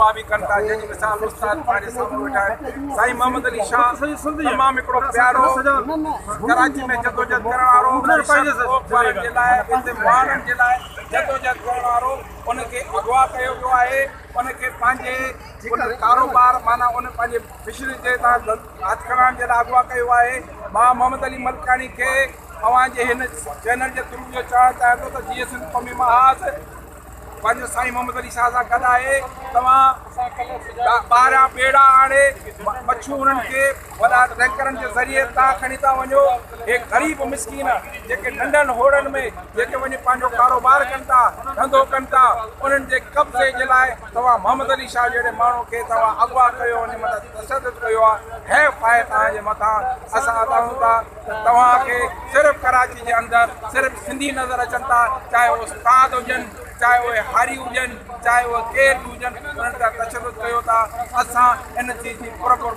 به ڪن ٿا جنهن جو مثال استاد پنهنجي سامهون ويٺا آهن سائين محمد علي شاهه تمام هڪڙو پيارو ڪراچي ۾ جدوجهد ڪرڻ وارو وارن جي لاء هتي مهاڻن جي لاء جدوجهد ڪرڻ وارو ان کي اغوا ڪيو ويو آهي ان کي پنهنجي ان ڪاروبار معنيٰ ان پنهنجي فشري جي تان هٿ کڻائڻ جي لاء اغوا ڪيو آهي مان محمد علي ملڪاڻي کي اوهان جي هن چينل جي ٿرو اهو چوڻ چاهيان ٿو ته جيئي سنڌ قومي محاذ پنهنجو سائين محمد علي شاهه سان گڏ آهي توهان ٻاهريان ٻيڙا آڻي مڇيون انهن کي وڏا ٽينڪرن جي ذريعي تان کڻي ٿا وڃو هي غريب مسڪين جيڪي ننڍن هوڙن ۾ جيڪي وڃي پنهنجو ڪاروبار ڪن ٿا ڌنڌو ڪن ٿا انهن جي قبضي جي لاء توهان محمد علي شاهه جهڙي ماڻهو کي توهان اغوا ڪيو ان مٿان تشدد ڪيو آهي حيف آهي توهان جي مٿان اسان چاهيون ٿا ته توهان کي صرف ڪراچي جي اندر صرف سنڌي نظر اچن ٿا چاهي اهي استاد هجن چاهي اهي هاري هجن چاهي اهي ڪير به هجن انهن تي تشدد ڪيو ٿا اسان ان چيز جي پرپور.